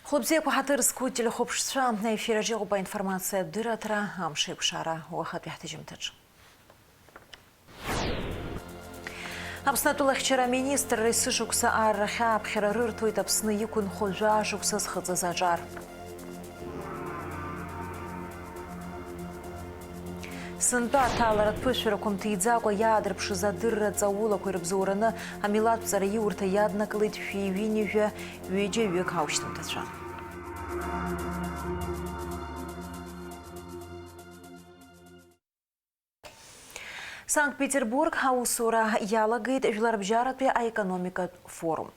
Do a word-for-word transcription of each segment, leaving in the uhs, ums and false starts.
Хәлыбзиақәа, ҳаҭыр зқәу телехәаԥшцәа, аефир аҿы иҟоуп аинформациатә дырраҭара, амш еиқәшара уахатәи ҳҭыжьымҭаҿы. Аԥсны атәылахьчара аминистрра есышықәса аррахь ааԥхьара рырҭоит Аԥсны иқәынхо жәаа шықәса зхыҵыз аҿар. Сынтәа аҭаларатә ԥышәарақәа мҭиӡакәа иаадырԥшыз адырра ҵаулақәа ирыбзоураны амилаҭтә ҵараиурҭа иаднакылеит шәи ҩынҩажәа ҩыџьа-ҩык аушьҭымҭацәа. Санкт-Петербург аусура иалагеит Жәларбжьаратәи аекономикатә форум.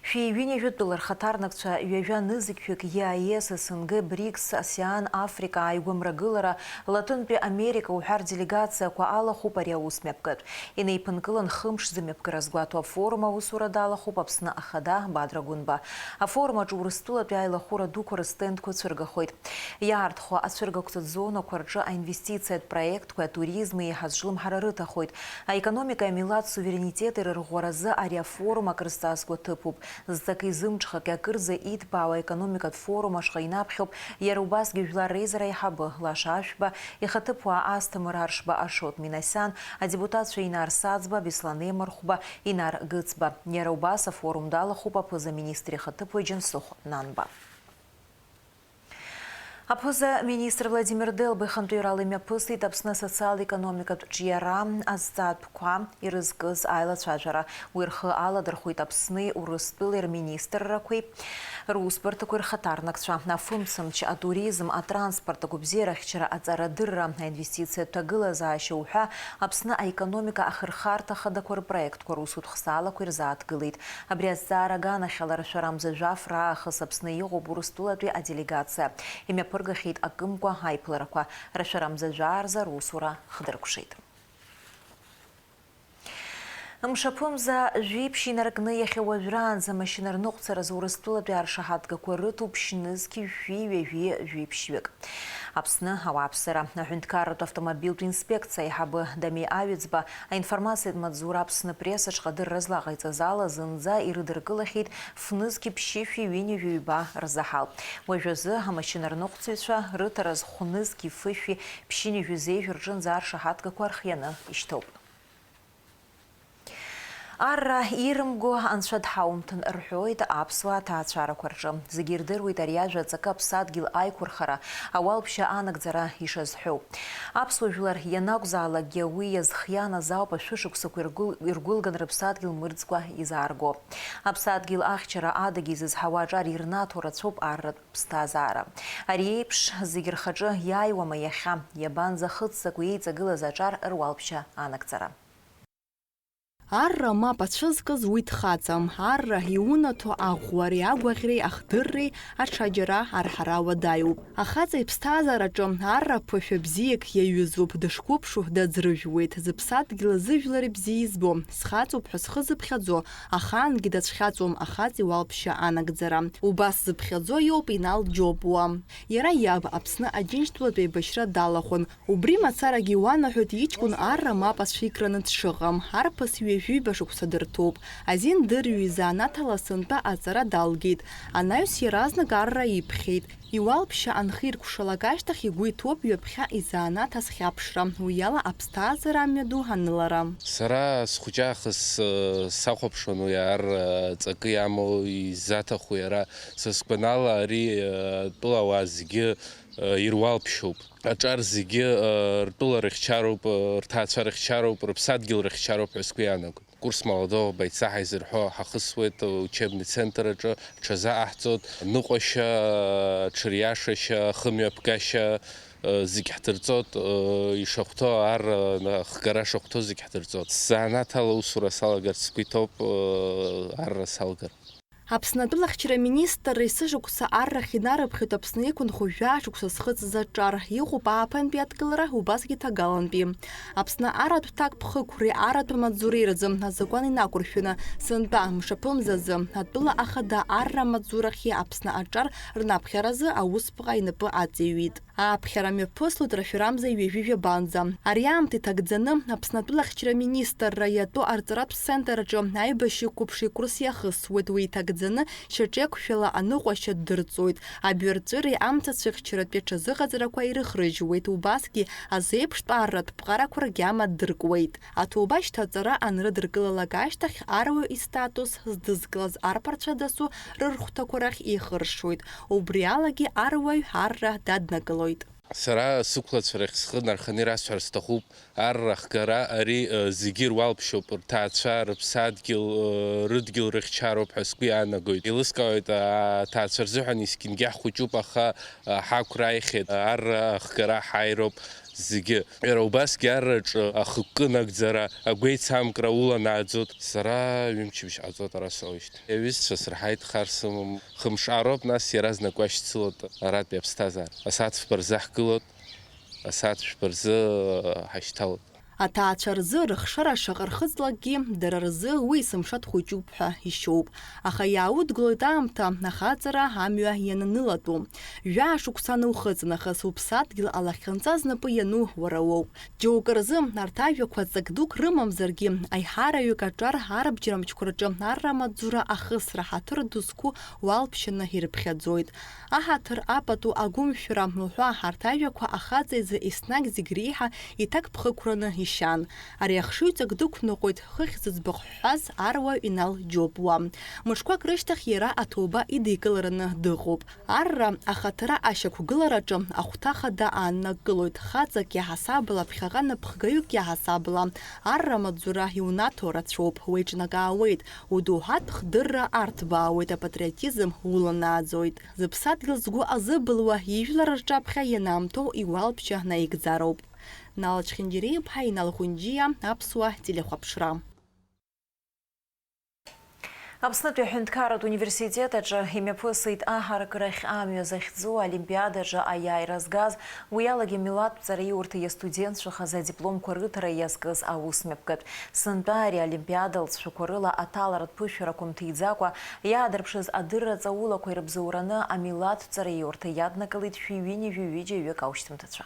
Шәи ҩынҩажәа тәыла рхаҭарнакцәа ҩажәа нызқьҩык ЕАЭС, СНГ, БРИКС, АСЕАН, Африка ааигәа мрагылара, Латәынтәи Америка уҳәа рделегациақәа алахәуп ари аус мҩаԥгатә. Инеиԥынкылан хымш зымҩаԥгара згәаҭоу афорум аусура далахәуп Аԥсны Ахада Бадра Гәынба. Афорум аҿы Урыстәылатәи аилахәыра дуқәа рыстендқәа цәыргахоит. Иаартхо ацәыргақәҵатә зонақәа рҿы аинвестициатә проектқәеи атуризми еиҳа зҿлымҳара рыҭахоит. Аекономикеи амилаҭ суверенитети рырӷәӷәаразы ари афорум акрызҵазкуа ҭыԥуп. Зҵаки зымҽхаки акырӡа иҭбаау аекономикатә форум ашҟа инаԥхьоуп иара убасгьы Жәлар Реизара аиҳабы Лаша Ашәба, ихаҭыԥуаа Асҭамыр Аршба, Ашот Минасиан, адепутатцәа Инар Саӡба, Беслан Емархәба, Инар Гыцба. Иара убас афорум далахәуп аԥыза-министр ихаҭыԥуаҩ Џьансыхә Нанба. Аԥыза-министр Владимир Делба ихантәаҩрала имҩаԥысит Аԥсны асоциал-економикатә ҿиара азҵаатәқәа ирызкыз аилацәажәара. Уи рхы аладырхәит Аԥсни Урыстәылеи рминистррақәеи русбарҭақәеи рхаҭарнакцәа, афымцамч, атуризм, атранспорт, агәабзиарахьчара, аҵарадырра, аинвестициатә ҭагылазаашьа уҳәа Аԥсны аекономика ахырхарҭа хадақәа рпроектқәа русутә хсаалақәа ирзааҭгылеит. Абри азҵаара аганахьала рашәара мза жәаф раахыс Аԥсны иҟоуп Урыстәылатәи аделегациа. Имҩаԥыргахьеит акымкәа аиԥыларақәа. Рашәара мза жәаа рзы русура хдыркәшеит. Мшаԥымза жәиԥшь инаркны иахьа уажәраанӡа амашьына рныҟәцаразы Урыстәылатәи аршаҳаҭгақәа рыҭоуп шьнызқь жәи ҩажәи жәиԥшьҩык. Аԥсны ауааԥсыра аҳәынҭқарратә автомобильтә инспекциа аиҳабы Дамеи Аҩӡба аинформациатә маҵзура Аԥсны Пресс аҿы адырра злаҟаиҵаз ала зынӡа ирыдыркылахьеит фнызқь ԥшьышәи ҩынҩажәи ҩба рзаҳал. Уажәазы амашьына рныҟәцаҩцәа рыҭара зхәнызқь фышәи ԥшьынҩажәи зеижә рҿынӡа аршаҳаҭгақәа рхианы ишьҭоуп. Арра ирымго анцәа дҳаумҭан рҳәоит аԥсуаа аҭаацәарақәа рҿы. Зегьы ирдыруеит ари ажәа аҵакы аԥсадгьыл аиқәырхара, ауалԥшьа анагӡара ишазҳәоу. Аԥсуа жәлар ианакәзаалакгьы уи иазхианаз ауп ашәышықәсақәа иргәыл-, иргәылган рыԥсадгьыл мырӡкәа изаарго. Аԥсадгьыл ахьчара адагьы изызҳауа аҿар ирнаҭо рацәоуп арратә ԥсҭазаара. Ари еиԥш зегь рхаҿы иааиуама иахьа, иабанӡахыццакуа еиҵагылаз аҿар руалԥшьа анагӡара? Арра мап ацәызкыз уи дхаҵам, арра иунаҭо аӷәӷәареи агәаӷьреи ахдырреи аҽаџьара арҳара уадаҩуп. Ахаҵа иԥсҭазаараҿы арра ԥышәа бзиак иаҩызоуп, дышқәыԥшу даӡрыжәуеит, зыԥсадгьыл зыжәлар бзиа избо, схаҵоуп ҳәа зхы зыԥхьаӡо, ахаангьы дацәхьаҵуам ахаҵа иуалԥшьа анагӡара. Убас зыԥхьаӡо иоуп Инал Џьопуа. Иара иаб Аԥсны Аџьынџьтәылатә еибашьра далахәын, Убри мацарагьы иуанаҳәоит иҷкәын арра мап ацәикраны дшыҟам, арԥыс ҩажәиба шықәса дырҭоуп. Азин дырҩо изанааҭ ала сынтәа аҵара далгеит. Анаҩс иаразнак арра иԥхьеит. Иуалԥшьа анхиркәшалак ашьҭахь игәы иҭоуп ҩаԥхьа изанааҭ азхьаԥшра, уи ала аԥсҭазаара амҩаду анылара. Сара схәыҷаахыс, э, сахәаԥшуан уи арра ҵакы иамоу, изаҭаху иара. Са сгәанала, ари, э, атәылауаа зегьы, э, ируалԥшьоуп. Аҿар зегьы, э, ртәыла рыхьчароуп, э, рҭаацәа рыхьчароуп, рыԥсадгьыл рыхьчароуп ҳәа сгәы иаанагоит. Курс молодого бойца ҳаизырҳәо ҳахысуеит, э, учебный центр аҿы ҳҽазаҟаҳҵоит, ныҟәашьа, э, ҽыриашашьа, хымҩаԥгашьа, э, зегь ҳдырҵоит, э, ишахәҭоу ар, э, хгара шахәҭоу зегь ҳдырҵоит. Сзанааҭ ала усура салагарц сгәы иҭоуп, э, арра салгар. Аԥсны атәылахьчара аминистрра есышықәса аррахь инарыԥхьоит Аԥсны иқәынхо жәаа шықәса зхыҵыз аҿар, иҟоуп ааԥынтәи адкылара, убасгьы ҭагалантәи. Аԥсны аратә ҭакԥхықәреи аратә амаҵзуреи рзы азакәан инақәыршәаны, сынтәа мшаԥымзазы атәыла ахада арра амаҵзурахьи Аԥсны аҿар рнаԥхьаразы аусԥҟа инапы аҵеиҩит. Ааԥхьара мҩаԥыслоит Рафирамза ҩажәи жәабанӡа. Ари аамҭа иҭагӡаны Аԥсны атәылахьчара министрра иатәу арҵаратә центр аҿы аибашьҩы қәыԥш икурс иахысуеит. Уи иҭагӡаны шьаҿеиқәшәала аныҟәашьа ддырҵоит. Абҩарҵәыреи амца цәыхьчаратәи аҽазыҟаҵарақәа ирыхрыжьуеит. Убасгьы азеиԥштә арратә ԥҟарақәа ргьама дыркуеит. Аҭоуба шьҭаҵара анрыдыркылалак ашьҭахь, аруаҩ истатус здызкылаз арԥарцәа дасу рырхәҭақәа рахь еихыршоит. Убри алагьы аруаҩ арра даднакылоит. Сара сықәлацәа рахь схы нарханы ирасҳәар сҭахуп, арра ахгара ари, э, зегьы ируалԥшьоуп, рҭаацәа, рыԥсадгьыл, э, рыдгьыл рыхьчароуп ҳәа сгәы иаанагоит. Еилыскаауеит, а, аҭаацәа рзыҳәан есқьынгьы ҳхәыҷуп, аха, а, ҳақәра аихеит, арра ахгара ҳаироуп. Зегьы. Иара убасгьы арраҿы ахықәкы нагӡара, агәеицамкра уланааӡоит. Сара ҩымчыбжь ҟаҵоит ара соуижьҭеи. Иҩызцәа сырҳаит, хар сымам. Хымш аароуп, нас иаразнак уашьцылоит аратәи аԥсҭазаара. Асааҭ фба рзы ҳгылоит, асааҭ жәба рзы ҳашьҭалоит. Аҭаацәа рзы рыхшара шаҟа рхыҵлакгьы, дара рзы уи есымша дхәыҷуп ҳәа ишьоуп. Аха иааудгылоит аамҭа, ахаҵара амҩа иананылатәу. Жәаа шықәса анухыҵ нахыс уԥсадгьыл алахьынҵа знапы иану уара уоуп. Џьоукы рзы арҭ ажәақәа ҵак дук рымамзаргьы, аиҳараҩык аҿар арбџьар мчқәа рҿы арра амаҵзура ахысра ҳаҭыр ду зқәу уалԥшьаны ирыԥхьаӡоит. Аҳаҭыр апату агәымшәара уҳәа арҭ ажәақәа ахаҵа изы еснагь зегь реиҳа иҭакԥхықәраны ишьан. Ари ахшыҩҵак дықәныҟәоит хыхь зыӡбахә ҳҳәаз аруаҩ Инал Џьопуа. Мышқәак рышьҭахь иара аҭоуба идикылараны дыҟоуп. Арра ахаҭара ашьақәгылараҿы ахәҭа хада ааннакылоит, хаҵак иаҳасабала, ԥхьаҟа напхгаҩык иаҳасабала, арра амаҵзура иунаҭо рацәоуп, уеиҿнакаауеит, удоуҳатә хдырра арҭбаауеит, апатриотизм уланааӡоит. Зыԥсадгьыл згәы азыбылуа ижәлар рҿаԥхьа ианаамҭоу иуалԥшьа наигӡароуп. Нал Чхинџьириа-иԥҳа, Инал Хәынџьиа, Аԥсуа телехәаԥшра. Аԥснытәи аҳәынҭқарратә университет аҿы имҩаԥысит аҳаракырахь амҩа захьӡу олимпиадаҿы аиааира згаз, уи алагьы милаҭтә ҵараиурҭа иастудентцәахаз адипломқәа рыҭара иазкыз аусмҩаԥгатә. Сынтәа ари олимпиада алҵшәақәа рыла аҭаларатә ԥышәарақәа мҭиӡакәа иаадырԥшыз адырра ҵаулақәа ирыбзоураны амилаҭтә ҵараиурҭа иаднакылеит шәи ҩынҩажәи ҩыџьа ҩык аушьҭымҭацәа.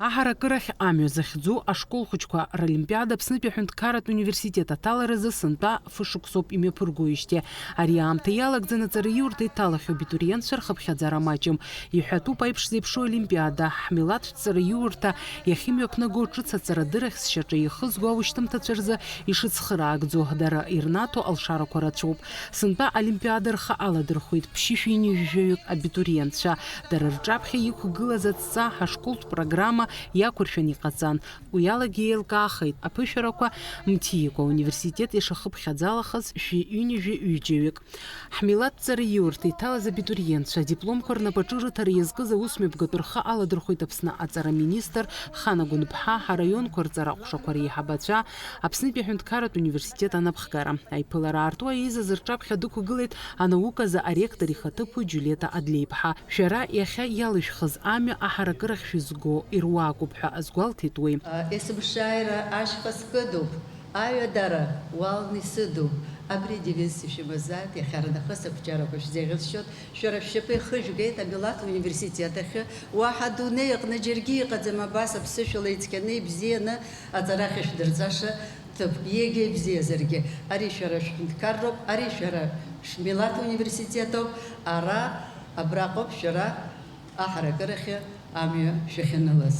Аҳаракырахь амҩа захьӡу ашкол хәыҷқәа ролимпиада Аԥснытәи аҳәынҭқарратә университет аҭаларазы сынтәа фышықәсоуп имҩаԥыргоижьҭеи. Ари аамҭа иалагӡаны аҵараиурҭа иҭалахьоу абитуриентцәа рхыԥхьаӡара маҷым. Иҳәатәуп аиԥш зеиԥшу олимпиада, ҳмилаҭтә ҵараиурҭа иахьымҩаԥнаго ҿыц аҵарадыррахь сшьаҿа ихызго аушьҭымҭацәа рзы ишыцхыраагӡо, дара ирнаҭо алшарақәа рацәоуп. Сынтәа олимпиада рхы аладырхәеит ԥшьышәи ҩынҩажәи жәаҩык абитуриентцәа. Дара рҿаԥхьа иқәгылаз адҵа ашколтә программа иақәыршәаны иҟаҵан. Уи алагьы еилкаахеит аԥышәарақәа мҭиикәа ауниверситет ишахыԥхьаӡалахаз шәи ҩынҩажәи ҩыџьаҩык. Ҳмилаҭ ҵараиурҭа иҭалаз абитуриентцәа адипломқәа рнапаҿы рыҭара иазкыз аусмҩаԥгатә рхы аладырхәеит Аԥсны аҵара министр Хана Гәынԥҳа, араионқәа рҵара аҟәшақәа реиҳабацәа, Аԥснытәи аҳәынҭқарратә университет анапхгара. Аиԥылара аарту аизаз рҿаԥхьа дықәгылеит анауказы аректор ихаҭыԥуаҩ Џьулиета Адлеиԥҳа. Шәара иахьа иалышәхыз амҩа аҳаракырахь шәызго ируакуп ҳәа азгәалҭеит уи. Есымшааира ашьха скыдуп, аҩадара уалны исыдуп. Абри адевиз ишәымазааит, иахьарнахыс ақәҿиарақәа шәзеиӷьасшьоит. Шәара шәшьапы ихыжәгеит амилаҭ университет ахьы. Уаҳа адунеи аҟны џьаргьы иҟаӡам абас аԥсышәала ицқьаны, ибзианы аҵара ахьышәдырҵаша ҭыԥк, егьа ибзиазаргьы. Ари шәара шәҳәынҭқарроуп, ари шәара шәмилаҭ университетоуп, ара, абраҟоуп шәара аҳаракырахьы амҩа шәахьанылаз.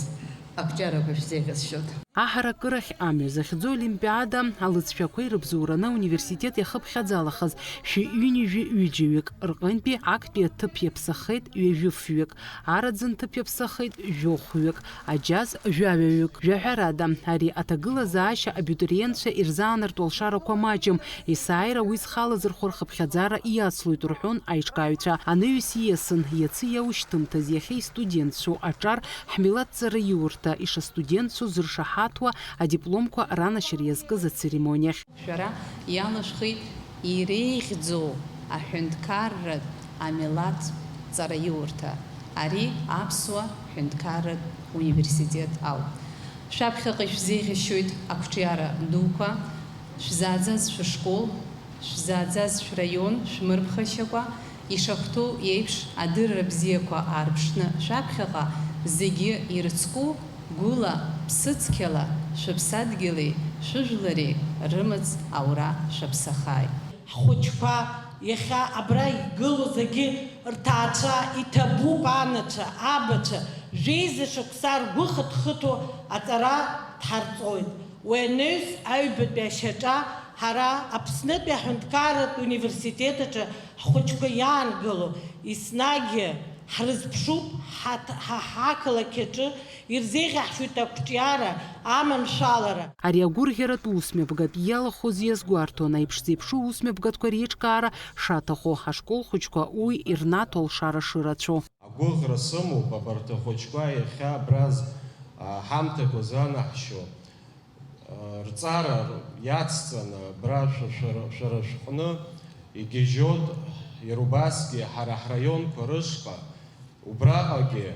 Ақәҿиарақәа шәзеиӷьасшьоит. Аҳаракырахь амҩа захьӡу олимпиада алыҵшәақәа ирыбзоураны ауниверситет иахыԥхьаӡалахаз шәи ҩынҩажәи ҩыџьаҩык рҟынтәи актәи аҭыԥ иаԥсахеит ҩажәи фҩык, араӡын ҭыԥ иаԥсахеит жәохәҩык, аџьаз жәаҩаҩык. Жәаҳәарада, ари аҭагылазаашьа абитуриентцәа ирзаанарту алшарақәа маҷым, есааира уи зхалазырхәо рхыԥхьаӡара иацлоит, рҳәон аиҿкааҩцәа. Анаҩс ииасын, иацы иаушьҭымҭаз иахьа истудентцәоу аҿар ҳмилаҭ ҵараиурҭа ишастудентцәоу зыршаҳаҭуа адипломқәа ранашьара иазкыз ацеремониахь. Шәара иалышәхит иреиӷьӡоу аҳәынҭқарратә амилаҭ ҵараиурҭа, ари Аԥсуа ҳәынҭқарратә университет ауп. Шәаԥхьаҟа ишәзеиӷьасшьоит ақәҿиара дуқәа, шәзааӡаз шәышкол, шәзааӡаз шәраион шәмырԥхашьакәа, Ишахәҭоу еиԥш, адырра бзиақәа аарԥшны шәаԥхьаҟа зегьы ирыцку, гәыла, ԥсыцқьала шәыԥсадгьыли шәыжәлари рымаҵ аура шәаԥсахааит. Ҳхәыҷқәа иахьа абра игылоу зегьы рҭаацәа, иҭабуп анацәа, абацәа, жәеиза шықәса ргәы хыҭхыҭуа аҵара дҳарҵоит. Уи анаҩс, аҩбатәи ашьаҿа ҳара Аԥснытәи аҳәынҭқарратә университет аҿы ҳхәыҷқәа иаангыло, еснагь ҳрызԥшуп, ҳаҭ-, ҳа ҳақалақь аҿы ирзеиӷьаҳшьоит ақәҿиара, аманшәалара. Ари агәырӷьаратә усмҩаԥгатә иалахәыз иазгәарҭон, аиԥш зеиԥшу усмҩаԥгатәқәа реиҿкаара шаҭаху, ҳашкол хәыҷқәа уи ирнаҭо алшара шырацәоу. Агәыӷра сымоуп, абарҭ ахәыҷқәа иахьа абра з-, а, ҳамҭақәа занаҳшьо, а, рҵара иацҵаны абра шәа-, шәара, шәара шәҟны игьежьуеит, иара убасгьы ҳара ҳраионқәа рышҟа, убраҟагьы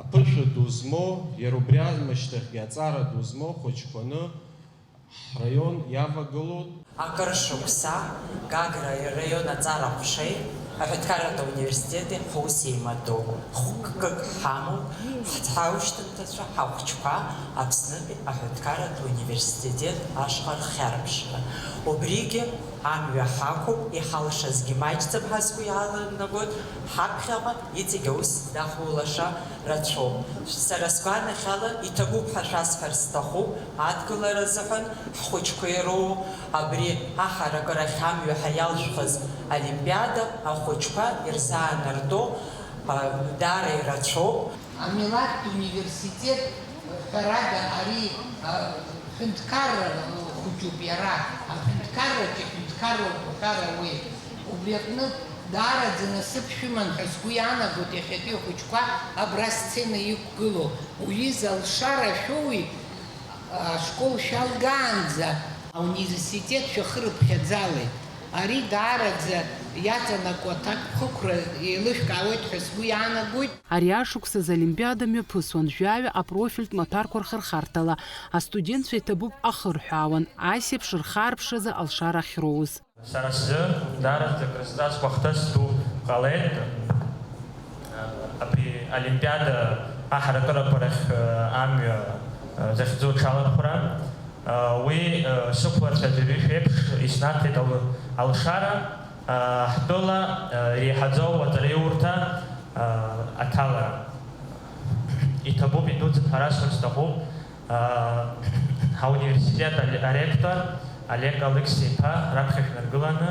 аԥышәа ду змоу, иара убри амышьҭахьгьы аҵара ду змоу хәыҷқәаны ҳраион иавагылоуп. Акыр шықәса Гагра араион аҵара ҟәшеи аҳәынҭқарратә ауниверситети ҳус еимадоуп. Хәкык ҳамоуп, ҳаушьҭымҭацәа, ҳахәыҷқәа Аԥснытәи аҳәынҭқарратә университет ашҟа рхьарԥшра. Убригьы амҩа ҳақәуп, иҳалшазгьы маҷӡам ҳәа сгәы иаанагоит, ҳаԥхьаҟа иҵегь аус дахулаша рацәоуп. Сара сгәанахьала, иҭабуп ҳәа шәасҳәар сҭахуп, адгылара азыҳәан ҳхәыҷқәа ироуоу абри аҳаракырахь амҩа ҳәа иалшәхыз олимпиада ахәыҷқәа ирзаанарто, а, даара ирацәоуп. Амилаҭтә университет, ҳәарада, ари, а, ҳәынҭқарра хәыҷуп иара, аҳәынҭқарраҿы ҳәынҭқарроуп уҳәар ауеит. Убри аҟнытә, даараӡа насыԥ шәыман ҳәа сгәы иаанагоит иахьатәи ахәыҷқәа абра асцена иқәгылоу. Уҩыза алшара шәоуит, ашкол шәалгаанӡа. Ауниверситет шәахырыԥхьаӡалеит. Ари даараӡа иаҵанакуа аҭакԥхықәра еилышәкаауеит ҳәа сгәы иаанагоит. Ари ашықәсазы Олимпиада мҩаԥысуан, жәаҩа апрофильтә маҭәарқәа рхырхарҭала. Астудентцәа иҭабуп ахырҳәаауан, асеиԥш рхарԥшразы алшара ахьроуз. Сара сзы даараӡа крызҵазкуа хҭыс ду ҟалеит. Абри Олимпиада аҳаракырақәа рахь амҩа захьӡу аҽалархәра. Уи сықәлацәа аӡәырҩы шәеиԥш иснаҭеит ал-, алшара, ҳтәыла иреиҳаӡоу аҵараиурҭа аҭалара. Иҭабуп, идуӡӡан ҳәа расҳәар сҭахуп. Ҳауниверситет аре-, аректор Олег Алықьса-иԥа раԥхьа шәнаргыланы,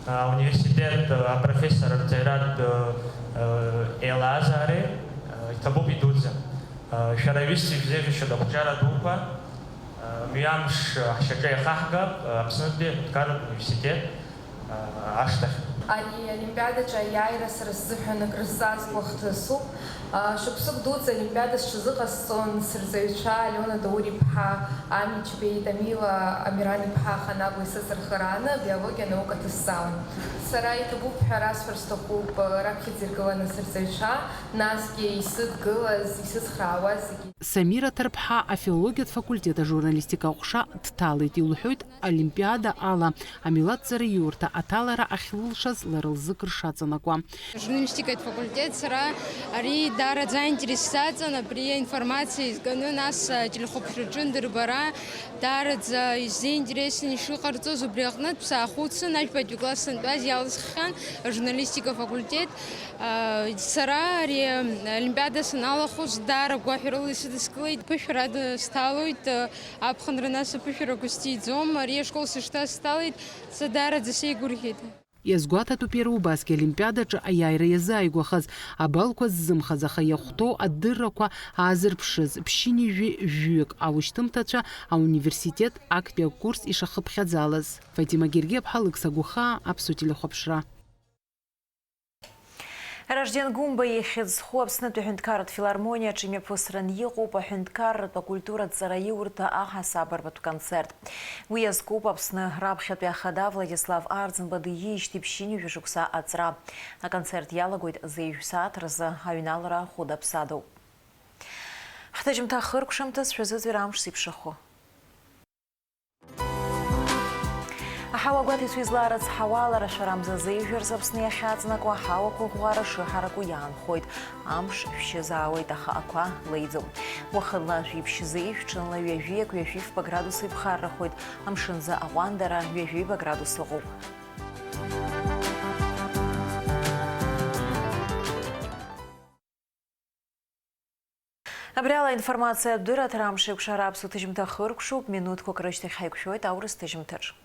ауниверситет апрофессор арҵаҩратә еилазаареи, иҭабуп, идуӡӡан. Шәара аҩызцәа ишәзеиӷьашьоит ақәҿиара дуқәа, мҩамш ҳшьаҿа иахаҳгап, Аԥснытәи аҳәынҭқарратә университет ашҭахь. Ари аолимпиадаҿы аиааира сара сзыҳәан акрызҵазкуа хҭысуп. Шықәсык дуӡӡа аолимпиада сҽазыҟасҵон, сырҵаҩцәа Алиона Даур-иԥҳа, Ами Ҷбеи, Тамила Амиран-иԥҳа Ханагәа исыцырхырааны абиологиа анаука ҭысҵаауан. Сара иҭабуп ҳәа расҳәар сҭахуп раԥхьаӡа иргыланы сырҵаҩцәа, насгьы исыдгылаз, исыцхраауаз зегьы. Самира Ҭарԥҳа афилологиатә факультет ажурналистика аҟәша дҭалеит, илҳәоит, олимпиада ала амилаҭҵараиурҭа аҭалара ахьлылшаз лара лзы кыр шаҵанакуа. Ажурналистикатә факультет сара ари даараӡа аинтерес саҵан, абри аинформациа изганы, нас, ателехәаԥшраҿы андырбара даараӡа исзеинтересны ишыҟарҵоз, убри аҟнытә саахәыцын, ажәбатәи класс сантәаз иалысххьан ажурналистика факультет. Сара ари аолимпиада саналахәыз, даара гәаҳәарыла исыдыскылеит. Ԥышәарада сҭалоит, аԥхынра нас аԥышәарақәа сҭиӡом. Ари ашкол сышҭаз сҭалеит, сара даараӡа сеигәырӷьеит. Иазгәаҭатәуп иара убасгьы аолимпиадаҿы аиааира иазааигәахаз, абалқәа ззымхаз, аха иахәҭоу адыррақәа аазырԥшыз, ԥшьынҩажәи жәаҩык аушьҭымҭацәа ауниверситет актәи акурс ишахыԥхьаӡалаз. Фатима Гергиаԥҳа, Лықьса Гәыхаа, Аԥсуа телехәаԥшра. Ражден Гәымба ихьӡ зху Аԥснытәи аҳәынҭқарратә филармониаҿы имҩаԥысран иҟоуп аҳәынҭқарратә акультуратә ҵараиурҭа аҳасаб арбатә концерт. Уи иазкуп Аԥсны раԥхьатәи ахада Владислав Арӡынба диижьҭеи ԥшьынҩажәа шықәса аҵра. Аконцерт иалагоит зеижә сааҭ рзы аҩналара хәыда-ԥсадоуп. Ҳҭыжьымҭа хыркәшамҭаз шәазыӡырҩ амш зеиԥшрахо. Ҳауа гәаҭеицәа излаарыцҳауа, аларашәара амза зеижәырц Аԥсны иахьаҵнакуа аҳауақәа ӷәӷәара шыҳараку иаанхоит. Амш шәшьызаауеит, аха ақәа леиӡом. Уахынла жәиԥшь зеижә, ҽынла ҩажәи акы ҩажәи фба градус иԥхаррахоит. Амшынзы аҟәандара ҩажәи ҩба градус ыҟоуп. Абри ала аинформациатә дырраҭара амш еиқәшара аԥсуа ҭыжьымҭа хыркәшоуп, минуҭқәак рышьҭахь ҳаиқәшәоит аурыс ҭыжьымҭаҿ.